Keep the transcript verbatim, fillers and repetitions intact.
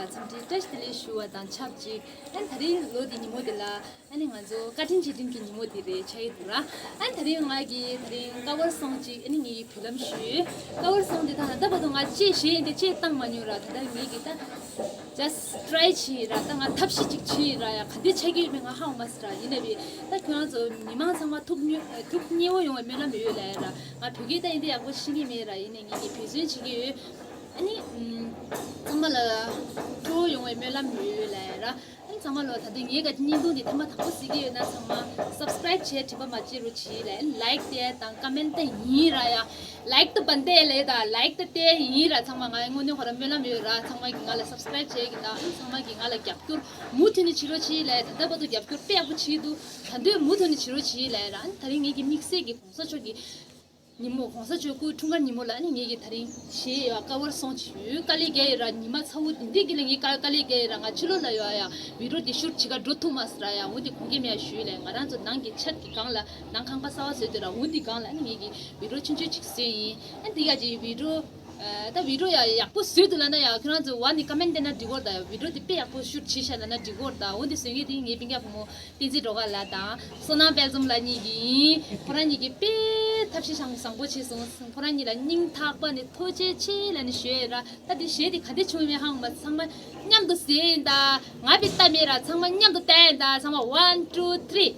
འཚམས་འདྲི་བཀྲ་ཤིས་བདེ་ལེགས་ཞུ་བ་དང་ཆབས་ཅིག་ཨ་ནི་ད་རིང་ལོ་འདི་ཉིན་མོ་འདི་ལ་ཨ་ནི་ང་ཚོ་བཀའ་དྲིན་རྗེས་དྲན་གྱི་ཉིན་མོ་འདི་རེད་ཆགས་ཀྱི་འདུག་ར། ཨ་ནི་ད་རིང་ང་གིས་ད་རིང་ཀ་བར་སོང་ཅིག་ཨ་ནི་ངའི་བུ་ལམ་ཞུས། ཀ་བར་སོང་འདི་ད་ད་ལྟ་བར་དུ་ང་ཅེས་བཞེས་འདི་ཅེས་བཏང་མ་མྱོང་ར། ད་ལྟ་ངས་གི་ད་just try བྱས་ར། ད་ང་ཐབས་ཤེས་ཅིག་བྱས་ར། ཡ་ག་འདི་ཆགས་ཀྱི་ཡོད་མེད་ང་ཧ་གོ་མ་སོང་ར། ཡིན་ནའི་ད་ཁྱོད་རང་ཚོ་མི་མང་ཚང་མ་ཐུགས་མཉེས་ཐུགས་མཉེས་པོ་ཡོང་བའི་སྨོན་ལམ་ཡོད་ལབ་ཡ་ར། ང་བོད་སྐད་ད་ཡིན་འདི་ཡག་པོ་ཤེས་ཀྱི་མེད་ར། ཡིན་ནའི་ངས་གི་འབད་བརྩོན་བྱེད་ཀྱི་ཡོད། ཨ་ནི། ཚང་མ་ལ་སྤྲོ་བོ་ཡོང་བའི་སྨོན་ལམ་ཡོད་ལབ་ཡ་ར། ཨ་ནི་ཚང་མ་ལ་ད་ལྟ་ངའི་ག་བརྙན་ཐུང་འདི་ཐེངས་མ་དང་པོ་གཟིགས་ཀྱི་ཡོད་ན་ཚང་མ་subscribe བྱས་དྲན་པ་མ་བརྗེད་རོགས་བྱེད་ལབ། ཡ་like བལྟས་དང་comment བལྟས་ཡིན་ར་ཡ། like ད་བལྟས་ལབ་ད་like ད་བལྟས་ཡིན་ར། ཚང་མ་ང་དངོས་གནས་ཁོ་ར་སྨོན་ལམ་ཡོད་ར། ཚང་མ་གི་ང་ལ་subscribe བྱས་གི་ད་ཨ་ནི་ཚང་མ་གི་ང་ལ་རྒྱབ་སྐྱོར་མུ་མཐུད་ནས་བྱེད་རོགས་བྱེད་ལབ། ད་ལྟ་བར་དུ་རྒྱབ་སྐྱོར་དཔེ་ཡག་པོ་བྱེད་འདུག་ད་དུང་མུ་མཐུད་ནས་བྱེད་རོགས་བྱེད་ལབ་ཡ་ར། ཨ་ནི་ད་རིང་ངེད་ཀྱི་དམིགས་བསལ་གྱི་གོང་ས་མཆོག་གི་ཉིན་མོ་གོང་ས་མཆོག་སྐུའི་འཁྲུངས་སྐར་ཉིན་མོ་ལ་ཨ་ནི་ངེད་ཀྱི་ད་རིང་བཞེས་ཡོད་ཀ་བར་སོང་ཅིག་ཡོད། དཀའ་ལས་རྒྱག་ཡོད་ར། ཉི་མ་ཚ་བོ་འདི་འདི་གི་ལ་ངས་དཀའ་དཀའ་ལས་རྒྱག་ཡོད་ར། ང་ཕྱི་ལོགས་ལ་ཡོད་ཡ། video འདི་shoot བྱེད་ག་འགྲོ་ཐུབ་མ་སོང་ར་ཡ། འོ་འདི་དགོངས་འགལ་མེད་ཡ་ཞུས་ལས། ང་རང་ཚོ་ནང་གི་ཆད་ཀྱི་སྒང་ལ་ནང་ཁང་པ་གསར་པ་བཟོས་འདུག་ར། འོ་འདི་སྒང་ལ་ཨ་ནི་ངེད་ཀྱི་video ཆུང་ཆུང་ཅིག་བཟོས་ཡིན། ཨ་འདི་ག་ཅིག་video ད་video ཡ་ཡག་པོ་བཟོས་འདུག་ལབ་ན་ཡ་ཁྱོད་རང་ཚོ་བ་ནི་comment བསྟན་ན་འགྲིག་གོ་ར། ད་video འདི་དཔེ་ཡག་པོ་shoot བྱས་ཤག་ལབ་ན་འགྲིག་གོ་ར། ད་འོ་འདི་བཟོས་མཁན་དེ་ངའི་སྤུན་ཀྱག་བུ་མོ་བསྟན་འཛིན་སྒྲོལ་དཀར་ལགས་དང་བསོད་ནམས་དཔལ་འཛོམས་ལགས་གཉིས་ཀྱིས་ཁོ་རང་གཉིས་ཀྱིས་དཔེ་ཐབས་ཤེས་བཟང་བཟང་པོ་བྱས་སོང་། ཁོ་རང་གཉིས་ལ་སྙིང་ཐག་པ་ནས་ཐུགས་རྗེ་ཆེ་ལབ་ནས་ཞུ་ཡ་ར། ད་འདི་གཞས་འདི་ག་འདྲ་བྱུང་མེད་ཧ་གོ་མ་སོང་། ཚང་མ་མཉམ་དུ་གཟིགས་ཡིན་ད། ང་དཔེ་ལྟ་མེད་ར། ཚང་མ་མཉམ་དུ་བལྟ་ཡིན་ད། ཚང་མ one two three།